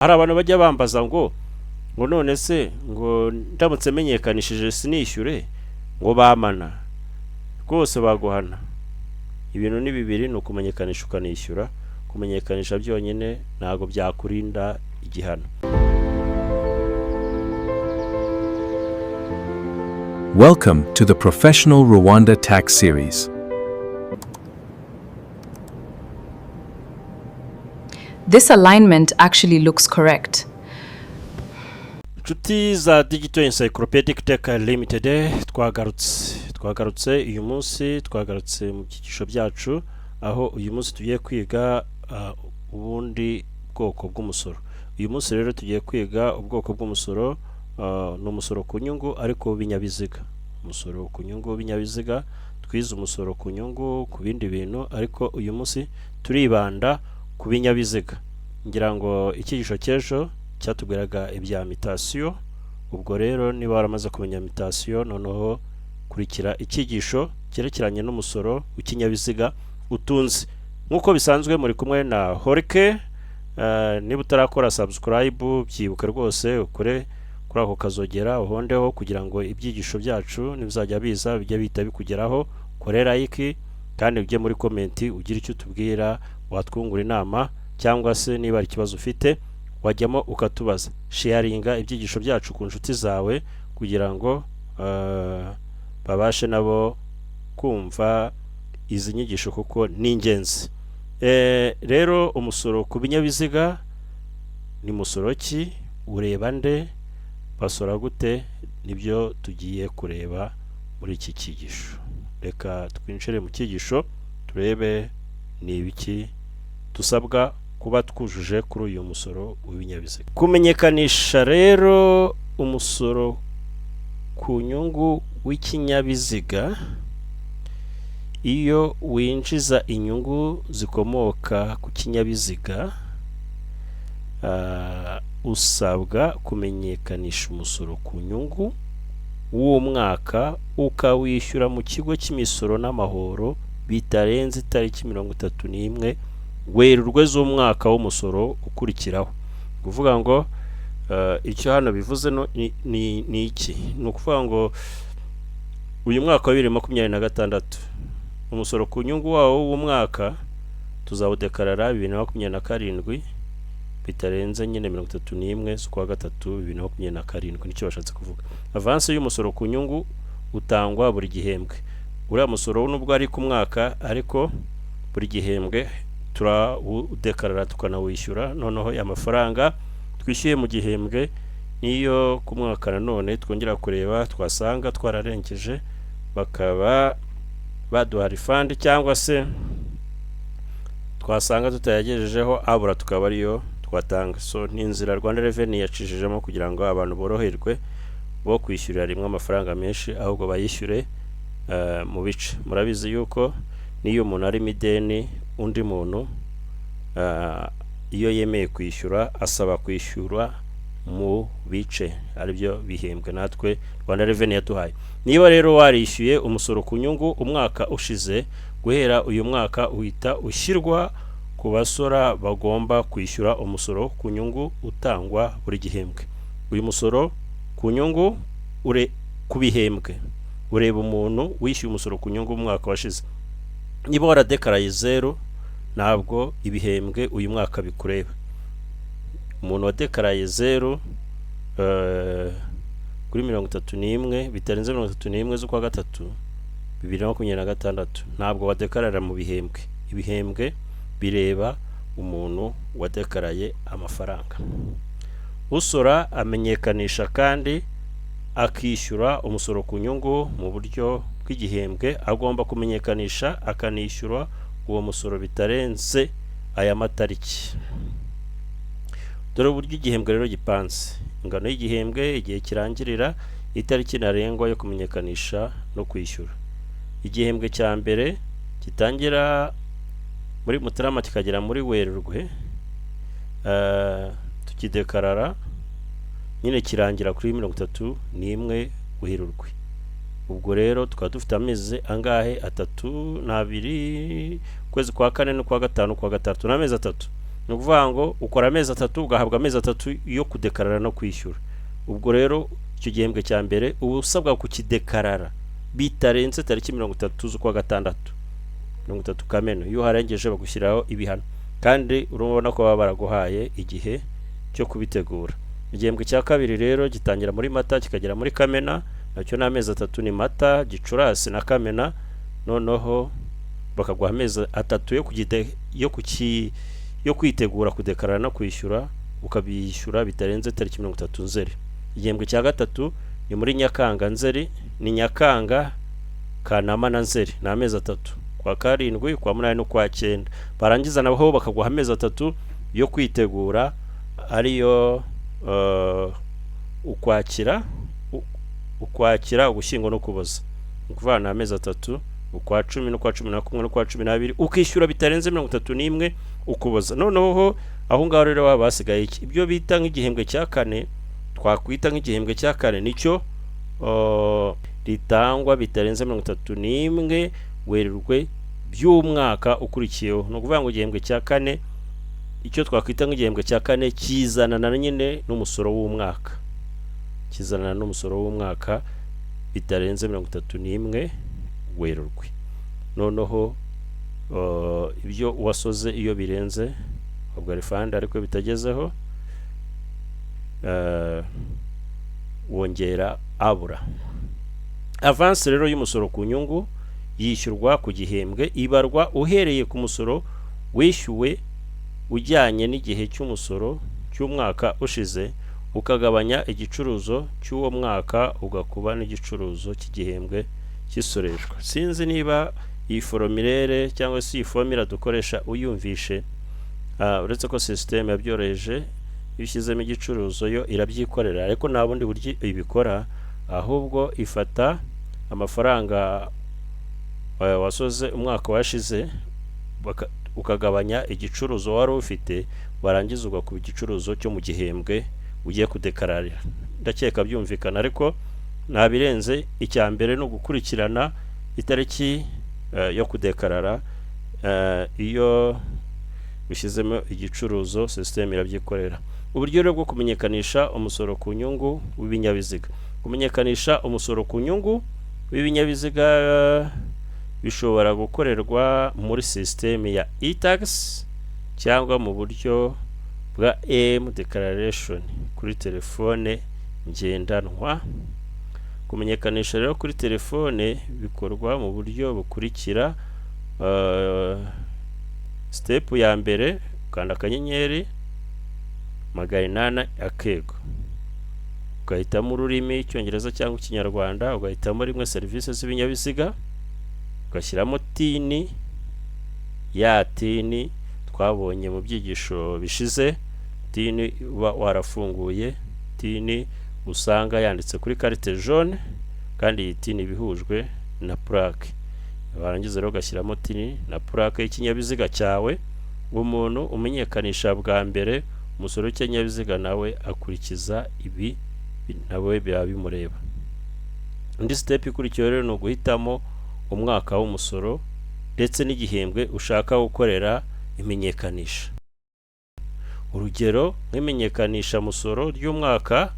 Hari abantu bajya bambaza ngo none se ngo ndamutse menyekanishije sinishyure, ngo bamana? Rwose baguhana. Ibintu ni bibiri: ni ukumenyekanisha ukanishyura. Kumenyekanisha byonyine ntabwo byakurinda igihano. Welcome to the Professional Rwanda Tax Series. This alignment actually looks correct. Inshuti za Digital Encyclopedic Tech Limited, twagarutse uyu munsi, twagarutse mu byigisho byacu, aho uyu munsi tugiye kwiga ubundi bwoko bw'umusoro. Uyu munsi rero tugiye kwiga ubwoko bw'umusoro, ni umusoro ku nyungu ariko w'ibinyabiziga. Umusoro ku nyungu w'ibinyabiziga. Twize umusoro ku nyungu ku bindi bintu, ariko uyu munsi turibanda ku binyabiziga. Ngira ngo icyigisho cy'ejo cyatubwiraga ibya mutation. Ubwo rero niba waramaze kumenya mutation, noneho kurikira icyigisho cyerekeranye n'umusoro w'ikinyabiziga utunze. Nk'uko bisanzwe, muri kumwe na Horike. Niba utarakora subscribe, byibuke rwose ukore kuri ako kazogera, uhondeho, kugira ngo ibyigisho byacu nibizajya biza bijye bihita bikugeraho. Kore like kandi ujye muri comment ugire icyo utubwira, watwungura inama, cyangwa se niba hari ikibazo ufite wajyamo ukatubaza. Sharinga ibyigisho byacu ku nshuti zawe kugira ngo babashe nabo kumva izi nyigisho, kuko ni ingenzi. Rero umusoro ku binyabiziga ni musoro ki? Ureba nde? Basora gute? Nibyo tugiye kureba muri iki cyigisho. Reka twinjire mu cyigisho, turebe ni ibiki dusabwa kuba twujuje kuri uyu musoro w'ibinyabiziga. Kumenyekanisha rero umusoro ku nyungu w'ikinyabiziga: iyo winjiza inyungu zikomoka ku kinyabiziga, usabwa kumenyekanisha umusoro ku nyungu w'umwaka, ukawishyura mu Kigo cy'Imisoro n'Amahoro bitarenze itariki 31 Werurwe z'umwaka w'umusoro ukurikiraho. Ni ukuvuga ngo icyo hano bivuze ni iki? Ni ukuvuga ngo uyu mwaka wa 2026, umusoro ku nyungu wawo w'umwaka tuzawudekarara 2027, bitarenze nyine 31 z'ukwa gatatu 2027. Nicyo bashatse kuvuga. Avance y'umusoro ku nyungu utangwa buri gihembwe. Uriya musoro nubwo ari ku mwaka, ariko buri gihembwe turawudekarara tukanawishyura. Noneho ya mafaranga twishyuye mu gihembwe niyo ku mwaka nanone twongera kureba, twasanga twararengeje bakaba baduha refund, cyangwa se twasanga tutayagejejeho abura tukaba ariyo twatanga. So ni inzira Rwanda Revenue yacishijemo kugira ngo abantu boroherwe, bo kwishyurira rimwe amafaranga menshi, ahubwo bayishyure mu bice. Murabizi yuko n'iyo umuntu arimo ideni undi muntu, iyo yemeye kwishyura asaba kwishyura mu bice, aribyo bihembwe. Natwe Rwanda Revenue yaduhaye. Niba rero warishyuye umusoro ku nyungu umwaka ushize, guhera uyu mwaka uhita ushyirwa ku basora bagomba kwishyura umusoro ku nyungu utangwa buri gihembwe. Uyu musoro ku nyungu ure ku bihembwe ureba umuntu wishyuye umusoro ku nyungu mu mwaka washize. Niba waradekaraye zeru, ntabwo ibihembwe uyu mwaka bikureba. Umuntu wadekaraye zeru kuri 31, bitarenze 31 z'ukwa gatatu 2026, ntabwo wadekarara mu bihembwe. Ibihembwe bireba umuntu wadekaraye amafaranga. Usora amenyekanisha kandi akishyura umusoro ku nyungu mu buryo bw'igihembwe agomba kumenyekanisha akanishyura uwo musoro bitarenze aya matariki. Dore uburyo igihembwe rero gipanze: ingano y'igihembwe, igihe kirangirira, itariki ntarengwa yo kumenyekanisha no kwishyura. Igihembwe cya mbere gitangira muri Mutarama kikagera muri Werurwe, tukidekarara nyine kirangira kuri 31 Werurwe. Ubwo rero tukaba dufite amezi angahe? Atatu n'abiri, ukwezi kwa kane n'ukwa gatanu, ukwa gatatu, ni amezi 3. Ni ukuvuga ngo ukora amezi 3, ugahabwa amezi 3 yo kudekarara no kwishyura. Ubwo rero icyo gihembwe cya mbere uba usabwa kukidekarara bitarenze tariki 30 z'ukwa gatandatu, 30 Kamena. Iyo uharengeje bagushyiraho ibihano, kandi urabona ko baba baraguhaye igihe cyo kubitegura. Igihembwe cya kabiri rero gitangira muri Mata kikagera muri Kamena, nacyo ni amezi 3, ni Mata, Gicurasi na Kamena. Noneho bakaguha amezi 3 yo kwitegura kudekarara no kwishyura, ukabishyura bitarenze tariki 30 Nzeri. Igihembwe cya gatatu ni muri Nyakanga, Nzeri, ni Nyakanga, Kanama na Nzeri, ni amezi 3, kwa karindwi, kwa munani n'ukwa cyenda. Barangiza nabo bakaguha amezi 3 yo kwitegura, ariyo Ukwakira, Ukwakira, Ugushyingo n'Ukuboza. Ni ukuvuga ni amezi 3, ukwa 10 n'ukwa 11 n'ukwa 12, ukishyura bitarenze 31 Ukuboza. Noneho aho ngaho rero waba hasigaye iki? Ibyo bita nk'igihembwe cya kane, twakwita nk'igihembwe cya kane, nicyo ritangwa bitarenze 31 Werurwe by'umwaka ukurikiyeho. Ni ukuvuga ngo igihembwe cya kane, icyo twakwita nk'igihembwe cya kane, kizanana nyine n'umusoro w'umwaka, kizanana n'umusoro w'umwaka bitarenze 31 Werurwe. Noneho ibyo wasoze iyo birenze ubwo refund, ariko iyo bitagezeho wongera abura avance. Rero y'umusoro ku nyungu yishyurwa ku gihembwe ibarwa uhereye ku musoro wishyuwe ujyanye n'igihe cy'umusoro cy'umwaka ushize, ukagabanya igicuruzo cy'uwo mwaka, ugakuba n'igicuruzo cy'igihembwe cy'isoreshwa. Sinzi niba iyi formulaire cyangwa se iyi formula dukoresha uyumvishe. Uretse ko sisiteme yabyoroheje, iyo ushyizemo igicuruzo yo irabyikorera, ariko nta bundi buryo ibikora, ahubwo ifata amafaranga wasoze umwaka washize, ukagabanya igicuruzo wari ufite, warangiza ugakuba igicuruzo cyo mu gihembwe ugiye kudekararira. Ndakeka byumvikana, ariko ntabirenze. Icya mbere ni ugukurikirana itariki yo kudekarara. Iyo ushyizemo igicuruzo sisiteme irabyikorera. Uburyo rero bwo kumenyekanisha umusoro ku nyungu w'ibinyabiziga. Kumenyekanisha umusoro ku nyungu w'ibinyabiziga bishobora gukorerwa muri sisiteme ya e-tax cyangwa mu buryo bwa m declaration kuri telefone ngendanwa. Kumenyekanisha rero kuri telefone bikorwa mu buryo bukurikira: step ya mbere, ukanda *800#, ugahitamo ururimi, Icyongereza cyangwa Ikinyarwanda, ugahitamo rimwe, serivisi z'ibinyabiziga, ugashyiramo TIN, ya TIN twabonye mu byigisho bishize, TIN uba warafunguye, TIN usanga yanditse kuri carte jaune, kandi iyi TIN iba ihujwe na plaque. Warangiza rero ugashyiramo TIN na plaque y'ikinyabiziga cyawe. Umuntu umenyekanisha bwa mbere umusoro w'ikinyabiziga nawe akurikiza ibi, nawe biba bimureba. Indi step ikurikiyeho rero ni uguhitamo umwaka w'umusoro ndetse n'igihembwe ushaka gukorera imenyekanisha. Urugero nk'imenyekanisha musoro ry'umwaka,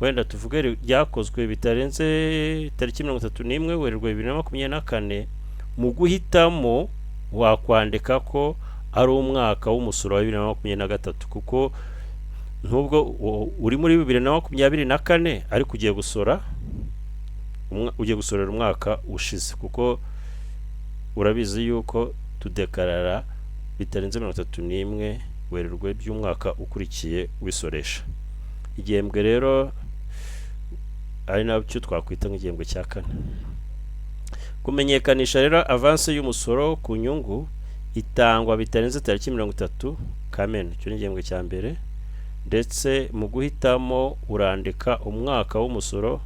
wenda tuvuge ryakozwe bitarenze tariki 31 Werurwe 2024, mu guhitamo wakwandika ko ari umwaka w'umusoro wa 2023, kuko nubwo uri muri 2024 ariko ugiye gusora ugiye gusorera umwaka ushize, kuko urabizi yuko tudekarara bitarenze 31 Werurwe by'umwaka ukurikiye wisoresha. Igihembwe rero ari nacyo twakwita nk'igihembwe cya kane. Kumenyekanisha rero avance y'umusoro ku nyungu itangwa bitarenze tariki 30 Kamena, icyo ni igihembwe cya mbere, ndetse mu guhitamo urandika umwaka w'umusoro,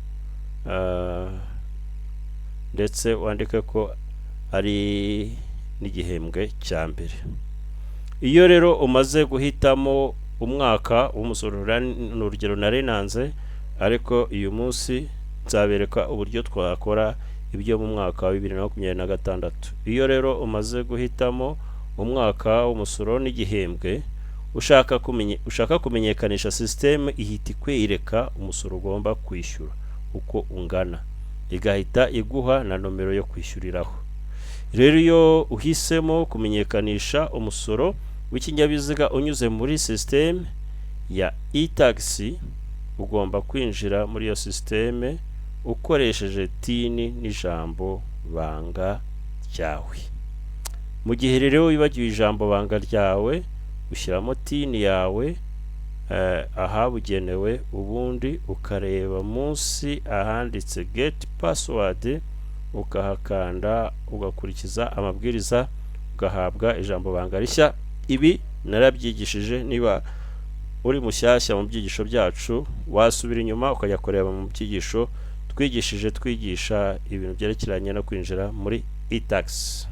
ndetse wandike ko ari n'igihembwe cya mbere. Iyo rero umaze guhitamo umwaka w'umusoro, ni urugero nari nanze, ariko uyu munsi nzabereka uburyo twakora ibyo mu mwaka wa 2026. Iyo rero umaze guhitamo umwaka w'umusoro n'igihembwe Ushaka kumenyekanisha, sisiteme ihita ikwereka umusoro ugomba kwishyura uko ungana, igahita iguha na nomero yo kwishyuriraho. Rero iyo uhisemo kumenyekanisha umusoro w'ikinyabiziga unyuze muri sisiteme ya e-tax, ugomba kwinjira muri iyo sisiteme ukoresheje TIN n'ijambo banga ryawe. Mu gihe rero wibagiwe ijambo banga ryawe, ushyiramo TIN yawe ahabugenewe, ubundi ukareba munsi ahanditse "Get password", ukahakanda, ugakurikiza amabwiriza, ugahabwa ijambo banga rishya. Ibi narabyigishije. Niba uri mushyashya mu byigisho byacu, wasubira inyuma ukajya kureba mu byigisho twigishije, twigisha ibintu byerekeranye no kwinjira muri e-tax.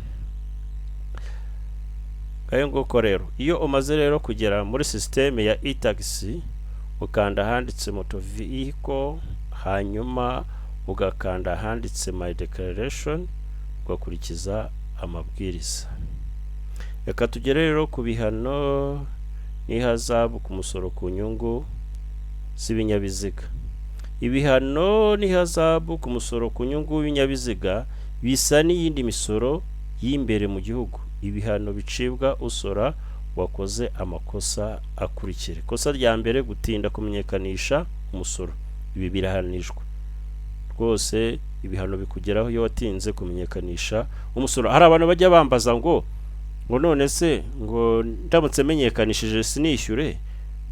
Ayo nguko rero, iyo umaze rero kugera muri sisiteme ya e-tax, ukanda ahanditse "Motor vehicle", hanyuma ugakanda ahanditse "My declaration", ugakurikiza amabwiriza. Reka tugere rero ku bihano n'ihazabu ku musoro ku nyungu z'ibinyabiziga. Ibihano n'ihazabu ku musoro ku nyungu w'ibinyabiziga bisa n'iyindi misoro y'imbere mu gihugu. Ibihano bicibwa usora wakoze amakosa akurikira: Ikosa rya mbere, gutinda kumenyekanisha umusoro. Ibi birahanishwa rwose, ibihano bikugeraho iyo watinze kumenyekanisha umusoro. Hari abantu bajya bambaza ngo none se ngo ndamutse menyekanishije sinishyure,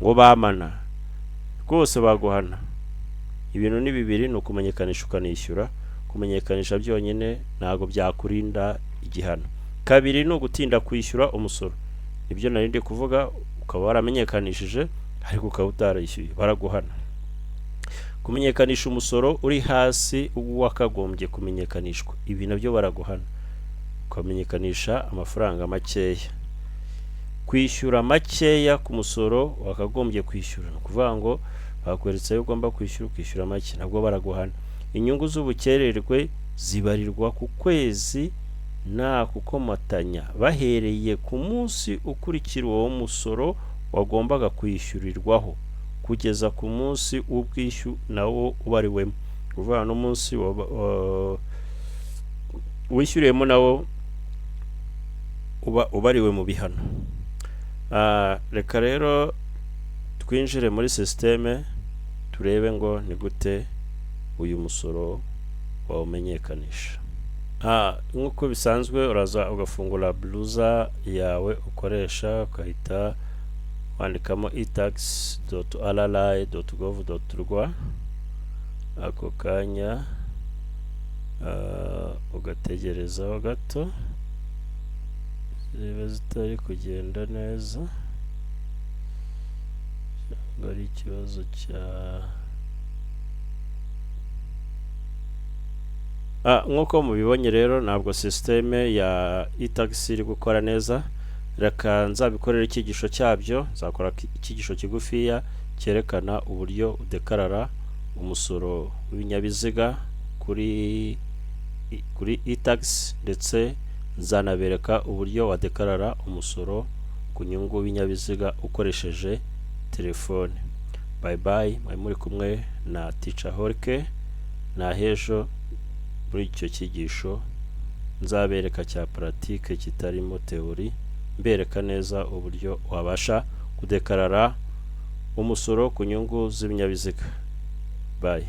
ngo bamana? Rwose baguhana. Ibintu ni bibiri: ni ukumenyekanisha ukanishyura. Kumenyekanisha byonyine ntabwo byakurinda igihano. Kabiri ni ugutinda kwishyura umusoro, nibyo nari ndi kuvuga. Ukaba waramenyekanishije ariko ukaba utarishyuye, baraguhana. Kumenyekanisha umusoro uri hasi wakagombye kumenyekanishwa, ibi nabyo baraguhana, ukamenyekanisha amafaranga makeya. Kwishyura makeya ku musoro wakagombye kwishyura, ni ukuvuga ngo bakweretse ayo ugomba kwishyura, ukishyura make, nabwo baraguhana. Inyungu z'ubukererwe zibarirwa ku kwezi nta kukomatanya, bahereye ku munsi ukurikira uwo musoro wagombaga kwishyurirwaho kugeza ku munsi w'ubwishyu nawo ubariwemo. Ni ukuvuga n'umunsi wishyuriyemo nawo uba ubariwe mu bihano. Reka rero twinjire muri sisiteme, turebe ngo ni gute uyu musoro wawumenyekanisha. Nk'uko bisanzwe, uraza ugafungura browser yawe ukoresha, ugahita wandikamo etax.rra.gov.rw. Ako kanya ugategerezaho gato, ziba zitari kugenda neza cyangwa ari ikibazo cya nk'uko mubibonye rero, ntabwo sisiteme ya e-tax iri gukora neza. Reka nzabikorera icyigisho cyabyo, nzakora icyigisho kigufiya cyerekana uburyo udekarara umusoro w'ibinyabiziga kuri e-tax, ndetse nzanabereka uburyo wadekarara umusoro ku nyungu w'ibinyabiziga ukoresheje telefone. Bye bye, mwari muri kumwe na Teacher Horke. Na hejo muri icyo cyigisho nzabereka cya pratique kitarimo théorie, mbereka neza uburyo wabasha kudekarara umusoro ku nyungu z'ibinyabiziga. Bye.